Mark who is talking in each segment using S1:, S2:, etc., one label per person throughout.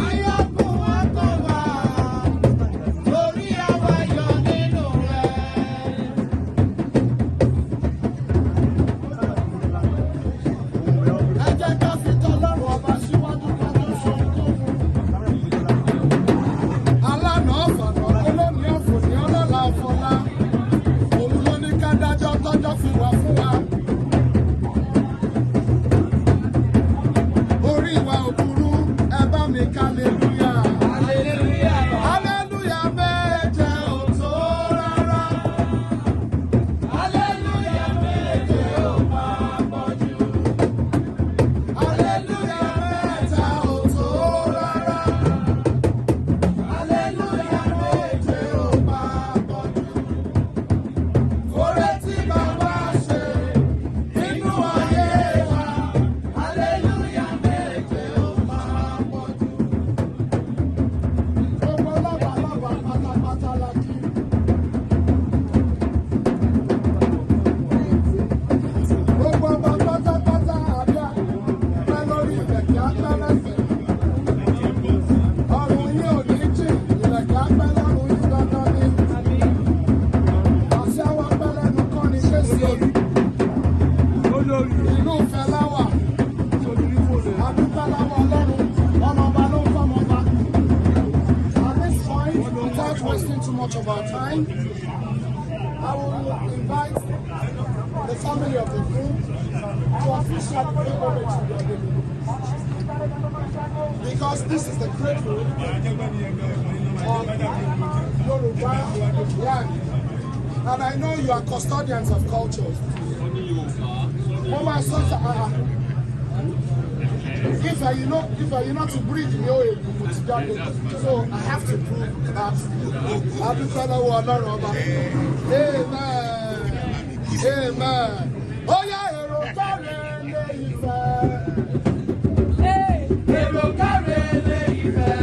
S1: Ayọ̀kùn ọkàn wa, torí àwa yọ̀ nínú rẹ̀. Ẹ jẹ́ ká fi tọlọ́run ọba síwájú ká tó sọ ohunkóhun. Alánà ọ̀fànà olómi ọ̀fòní ọlọ́lá ọ̀fọ̀lá. Òun ló ní ká dájọ́ tọ́jọ́ fi wà fún wa. Orí wa ò burú, ẹ bá mi hallelujah. Hallelujah méje ò tó rárá. Hallelujah méje ò máa pọ̀ jù. Hallelujah mẹ́ta ò tó rárá. Hallelujah méje ò máa pọ̀ jù. Oore tí bàbá ṣe nínú ayé wa. Hallelujah méje ò máa pọ̀ jù. Gbogbo lọ́balọ́ba pátápátá la kí. Gbogbo ọba pátápátá àbíà pẹ́ lórí ìlẹ̀kẹ̀ á pẹ́ lẹ́sẹ̀. Ọrùn yín ò ní jìn, ìlẹ̀kẹ̀ á pẹ́ lọ́rùn yín dandan ni. Àṣẹ wa pẹ́ lẹ́nu kọ́ ni kéṣe. Ìlú Ifẹ̀ láwà. Adúpẹ́ láwọ̀ Ọlọ́run, ọmọọba ló ń fọmọba. At this point, without wasting too much of our time, I will invite the family of the groom to officially pay homage to their baby. Because this is the cradle of Yoruba land. And I know you are custodians of cultures. Mo máa sọ sà. If you know to breathe ní OAU mo ti jáde, so I have to prove that. Adúpẹ́ lọ́wọ́ Ọlọ́run ọba. Amen. Amen. Ó yá, èrò káre lé Ifẹ̀.
S2: Èrò káre lé Ifẹ̀.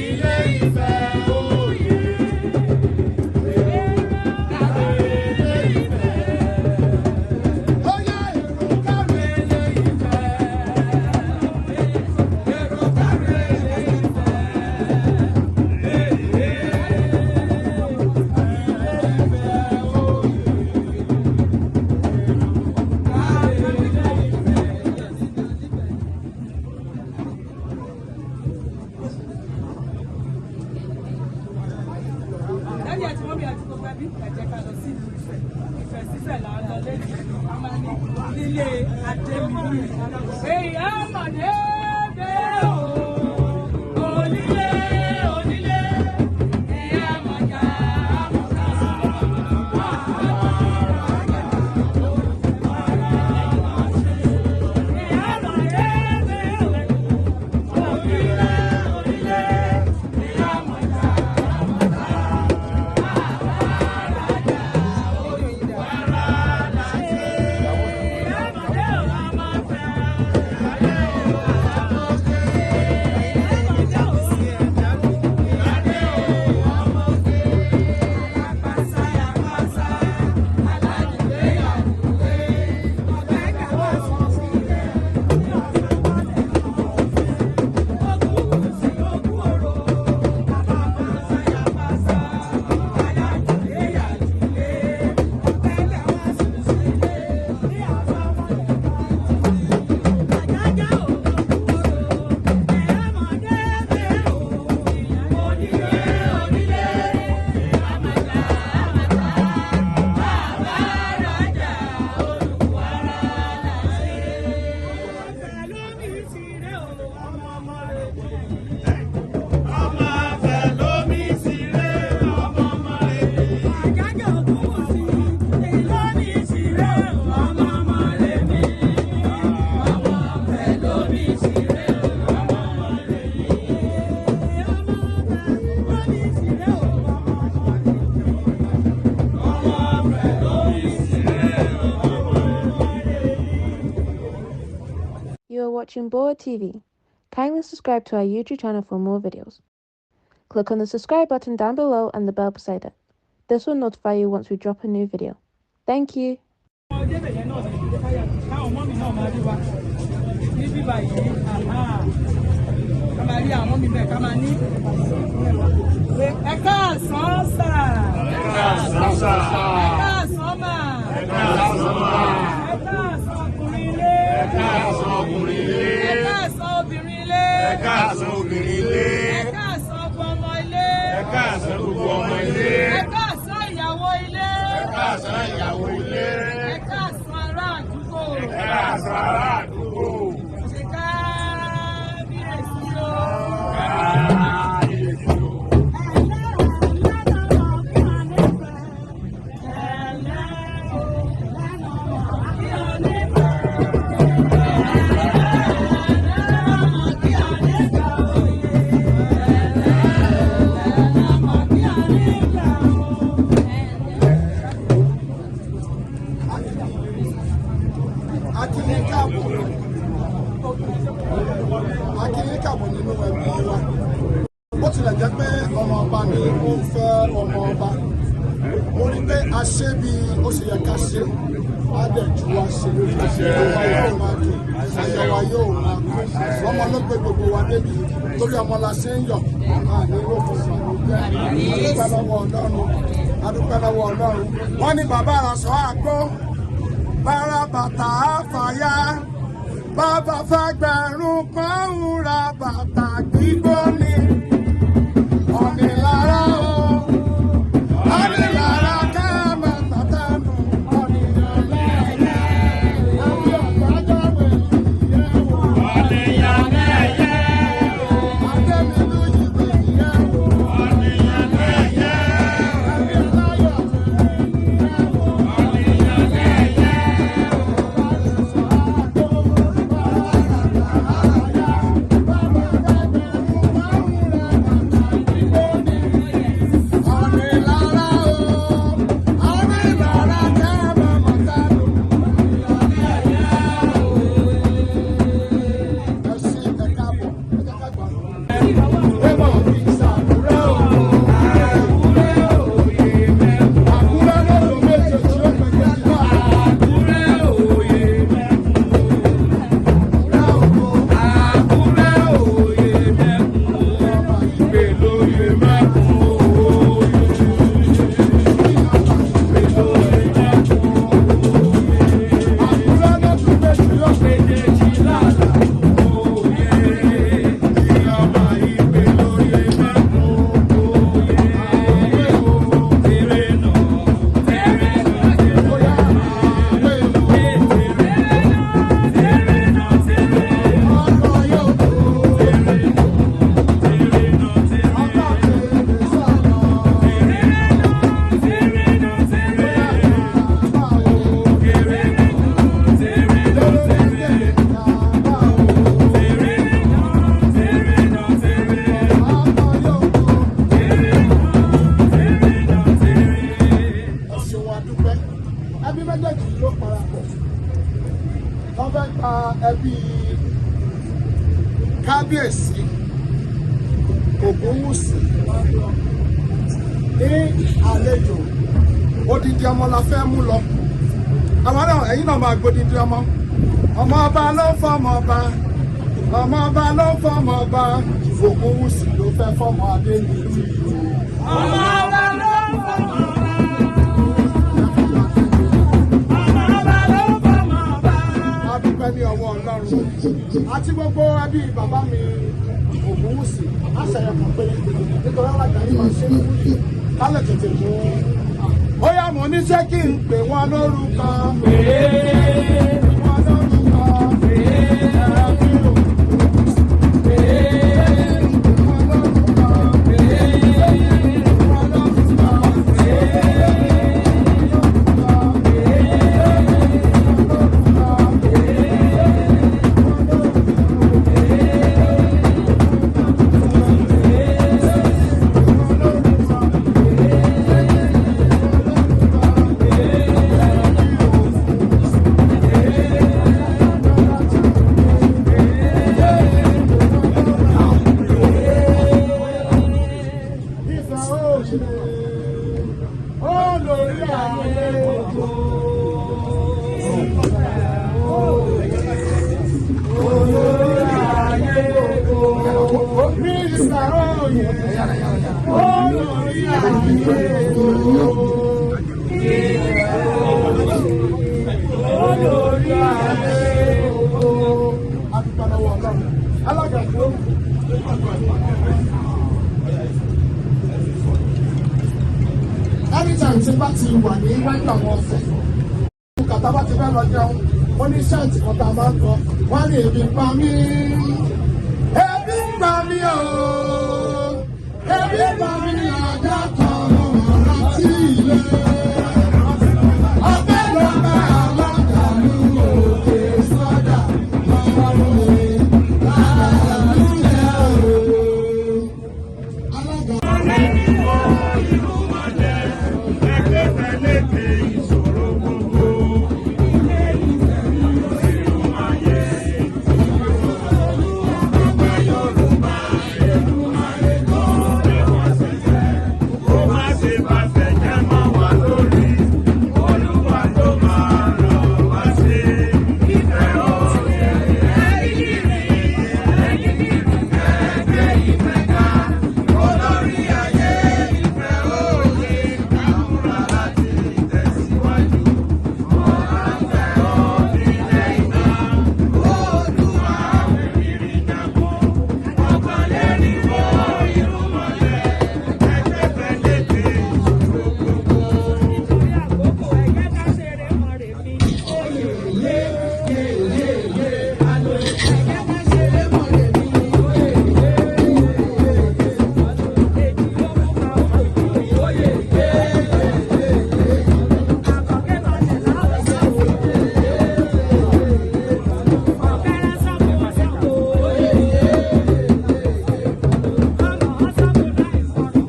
S2: Ilé Ifẹ̀ òye. Káre lé Ifẹ̀.
S1: Ó yá, èrò káre.
S2: Lé Ifẹ̀. Èrò káre lé Ifẹ̀. Ilé Ifẹ̀ òye. Káre lé Ifẹ̀.
S3: Daddy àti mummy àti gbogbo ẹbí, ẹ jẹ́ ká lọ sí ìlú Ifẹ̀. Ifẹ̀ sífẹ̀ là ń lọ lẹ́yìn. A máa ní nílé Adémilúyì. Èyí á mọ̀dé bẹ́ẹ̀ o. Onílé onílé, ìyá mọ̀já mọ̀ká. Ìyá mọ̀dé bẹ́ẹ̀ o. Onílé onílé, ìyá mọ̀já mọ̀ká.
S2: Ọmọ afẹ́ lómi ṣeré, ọmọ ọmọ rẹ̀.
S3: Àjájá ògúnwùsì, lómi ṣeré, ọmọ ọmọ rẹ̀ mi. Ọmọ ọ̀fẹ́ lómi ṣeré, ọmọ ọmọ rẹ̀ mi. Ọmọ ọ̀fẹ́ lómi ṣeré, ọmọ ọmọ rẹ̀ mi.
S2: Ọmọ afẹ́ lómi ṣeré, ọmọ ọmọ rẹ̀ mi.
S4: You are watching Boa TV. Kindly subscribe to our YouTube channel for more videos. Click on the subscribe button down below and the bell beside it. This will notify you once we drop a new video. Thank you.
S3: Ọmọ débẹ̀ yẹn náà ní káyà káwọn mummy náà máa rí wa. níbí báyìí. Ká máa rí àwọn mi bẹ́ẹ̀, ká máa ní pé ẹ káàsán sà. Ẹ káàsán sà. Ẹ káàsán mà. Ẹ káàsán mà. Ẹ káàsán ọkùnrin ilé. Ẹ
S2: Káàsán ọkùnrin ilé.
S3: Ẹ káàsán obìnrin ilé.
S2: Ẹ káàsán obìnrin ilé.
S3: Ẹ káàsán ọgbọ́n ọmọ ilé.
S2: Ẹ káàsán gbogbo ọmọ ilé.
S3: Ẹ káàsán ìyàwó ilé.
S2: Ẹ káàsán ìyàwó ilé.
S3: Ẹ káàsán ará àdúgbò.
S2: Ẹ káàsán ará àdúgbò.
S3: Ṣe kábíyèsí o.
S2: Kábíyèsí o.
S1: A kí yín káàbọ̀, a kí yín káàbọ̀ nínú ẹbí wa. Bó tilẹ̀ jẹ́ pé ọmọ ọba ni ó ń fẹ́ ọmọ ọba, mo rí pé a ṣe bí ó ṣe yẹ ká ṣe, á dẹ̀ ju wa ṣe. Inú wa yóò máa dùn, ayọ̀ wa yóò máa kún. Ọmọ ló gbé gbogbo wa débi, torí ọmọ la ṣe ń yọ̀. Àní ló fún ìbànújẹ́. A dúpẹ́ lọ́wọ́ Ọlọ́run, a dúpẹ́ lọ́wọ́ Ọlọ́run. Wọ́n ní bàbá aṣọ àgbọ̀ bára bàtà àfàyà, bàbá fẹ́gbẹ̀rún kan ń ra bàtà gbígbóni. Ọ̀nìlára o, ọ̀nìlára ká máa bàtà nù, ọ̀nìyàn lẹ́yẹ, àbí ọ̀gájọ́ wẹ̀yìn yẹ̀ wò.
S2: Ọ̀nìyàn lẹ́yẹ o.
S1: Adémilú yìí wẹ̀yìn yẹ̀ wò.
S2: Ọ̀nìyàn lẹ́yẹ o.
S1: Ẹbí aláyọ̀ wẹ̀yìn yẹ̀ wò.
S2: Ọ̀nìyàn lẹ́yẹ o. Àkúrẹ́ òye mẹ́kún. Àkúrẹ́ òye mẹ́kún. Ìgbè lóye mẹ́kún òye. Ìgbè lóye mẹ́kún òye. Méjèèjì lálà òye. Ìyọ̀mà ìgbè lóye mẹ́kún òye. Tèrè nà, tèrè nà, tèrè nà, tèrè nà, tèrè.
S1: Ẹ̀sìn wa dúpẹ́. Ẹbí méjèèjì ló parapọ̀, wọ́n fẹ́ gba ẹbí kábíyèsí Ògúnwùsì ní àlejò. Odidi ọmọ la fẹ́ mú lọ. Àwọn náà, ẹ̀yin náà máa gbódidi ọmọ. Ọmọ ọba ló ń fọmọ ọba, ọmọ ọba ló ń fọmọ ọba. Ògúnwùsì ló fẹ́ fọmọ Adéníjì o.
S3: Ọmọ ọba ló ń fọmọ ọba. Ọmọ ọba ló ń fọmọ ọba.
S1: A dúpẹ́ ní ọwọ́ Ọlọ́run àti gbogbo ẹbí bàbá mi Ògúnwùsì. Àṣẹyẹ kan péré, nítorí alága yìí máa ṣe é kálẹ̀ tètè mú. Ó yá, mo ní ṣé kí n pè wọ́n lórúkọ, pè wọ́n lórúkọ, ẹbí Ògúnwùsì, pè wọ́n lórúkọ, pè wọ́n lórúkọ, pè wọ́n lórúkọ. Tí bá ti wà ní iwájú àwọn ọ̀fẹ́ kàtà bá ti fẹ́ lọ jẹun, ó ní chant kan tá a máa ń kọ. Wọ́n ní, "Ebi ń pa mí, ebi ń pa mí o, ebi ń pa mí ọjọ́ kan, mo rántí ilé. Ọpẹ́ lọ́pẹ́ aláǹdàlú òkè sọ́dà lọ́wọ́ mi lálẹ́ o." Alága.
S2: Ẹgbẹ́ fẹ́lẹ́kẹ̀ ìṣòro gbogbo. Irúnmọlẹ̀. Ọpẹ́ Yorùbá, Èdùmàrè tó lé wọn sílẹ̀. Kó má ṣe bàfẹ́ jẹ́ mọ́ wa lórí. Olúwa ló máa ràn wá ṣe. Ìfẹ́ òye ẹ̀yìn ẹ̀yìn ẹgbẹ́ ìfẹ́ ká. Olórí ayé ìfẹ́ òye kámúra láti tẹ̀síwájú. Ọ̀rá fẹ́ òdìlẹ̀ iná. Oòduà fẹ̀mìrì jagun. Ọ̀kànléníwó irúnmọlẹ̀. Ẹgbẹ́ fẹ́lẹ́kẹ̀ ìṣòro gbogbo.
S3: Nítorí àkókò, ẹ jẹ́ ká ṣeré mọ̀rẹ̀mí. Ẹ jẹ́ ká ṣeré mọ̀rẹ̀mí. Èjì ló mú ká òkè. Àkọ́kẹ́ balẹ̀ láwùjọ. Ọ̀kẹ́rẹ́ sọ́kù ọ̀sọ́kù. Ọmọ ọ̀sọ́kù láì sọ̀rọ̀.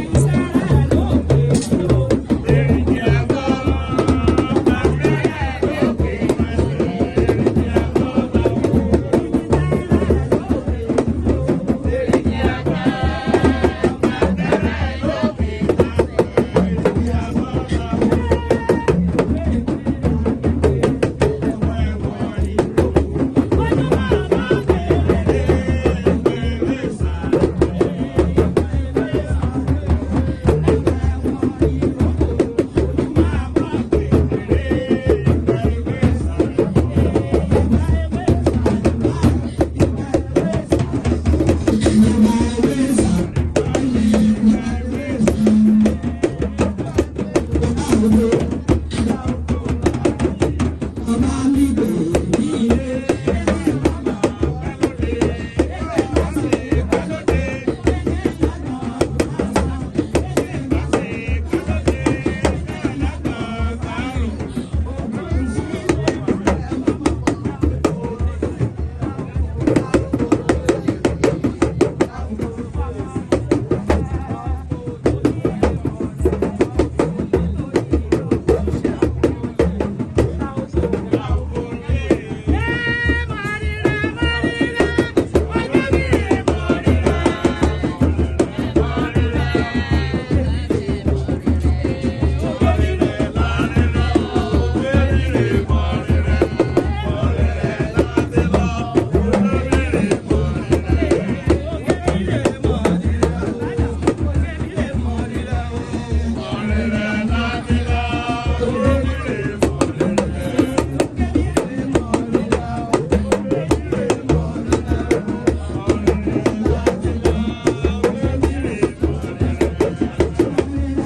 S3: Iṣẹ́ rẹ̀ ló gbé lò.
S2: Èrìgì àgọ́ bàbá lókè. Èrìgì àgọ́ bàbá. Èrìgì àgọ́ bàbá lókè. Èrìgì àgọ́ bàbá.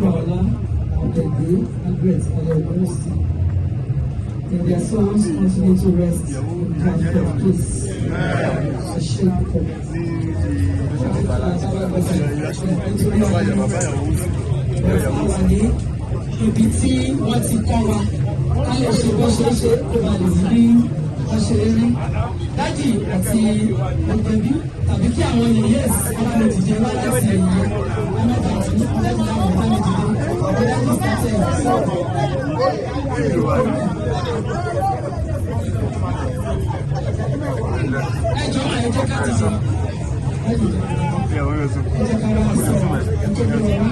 S5: Ọlá Ọ̀dẹ̀gbẹ́ Margaret Ayọ̀gbọ́nsì. May their souls continue to rest in perfect peace. Àṣẹ púpọ̀. Nítorí wà ní ibi tí wọ́n ti kọ́ wa ká lè ṣe bó ṣe é ṣe kó ba lè rí bí wọ́n ṣe rí. Daddy àti ọ̀gbẹ̀bí tàbí kí àwọn yèyés ọba mi dìde wá láti ẹ̀yìn ọmọdé àti daddy láwọn ọba mi dìde. The daddy started. Ẹ jọ̀ọ́, ẹ jẹ́ ká dìde. Ẹ dìde. Ẹ jẹ́ ká wá sọ̀rọ̀ ẹ tó bí wọn.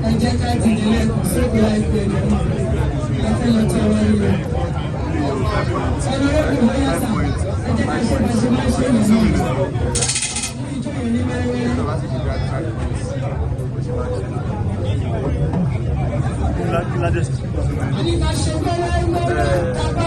S5: Ẹ jẹ́ ká dìde lẹ́ẹ̀kan sókè láìpẹ́ ẹ̀dẹ̀ ẹ fẹ́ lọ tọrọ ire. Honourable Mayasa, ẹ jẹ́ ká ṣe bá ṣe máa ṣe nìyí. Ijó yẹn ní wẹ́rẹ́wẹ́rẹ́. A ní ká ṣe wẹ́rẹ́wẹ́rẹ́ tá.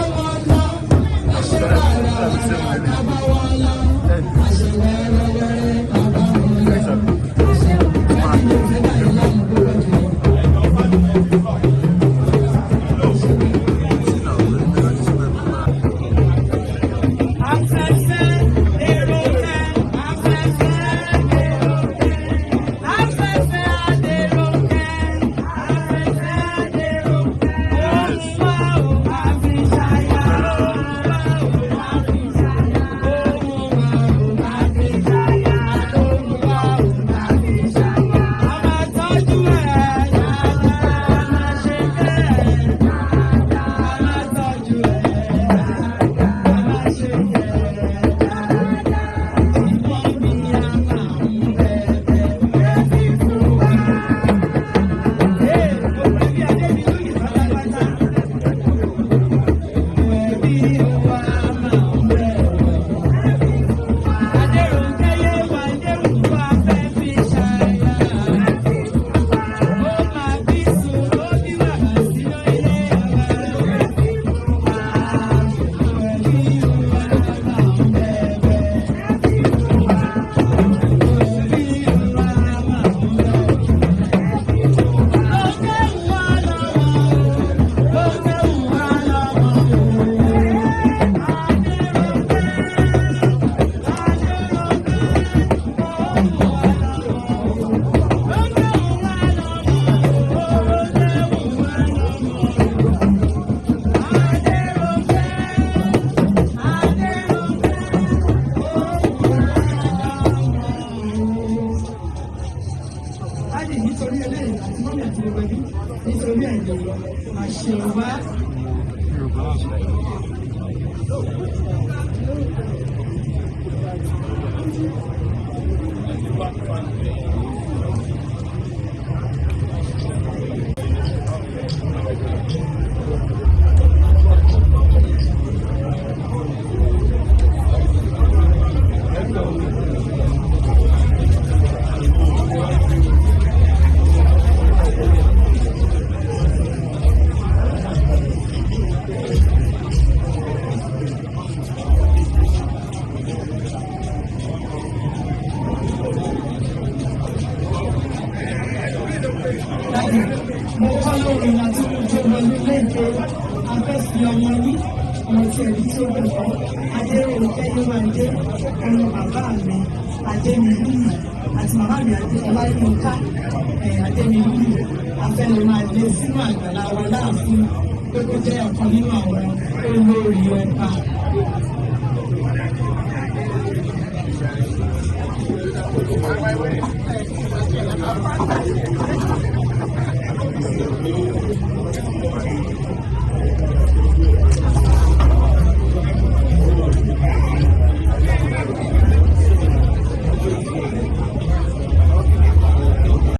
S5: Nítorí ẹ̀ ni àṣẹ wá. Daddy, mo kọ́ lórí àti mo jó wọlé lẹ́ẹ̀kẹ́ afẹ́fẹ́ ọmọ yín, ọmọ tí ẹ̀rí tí ó bẹ̀rẹ̀ Adéròǹkẹ́ Yéwándé, ọmọ bàbá mi Adémilúyì àti màmá mi Adé Ọláyínká Adémilúyì, afẹ́lẹ́ máa lé sínú àgbàlá wa láàfin pé kó jẹ́ ọ̀kan nínú àwọn olórí ọba.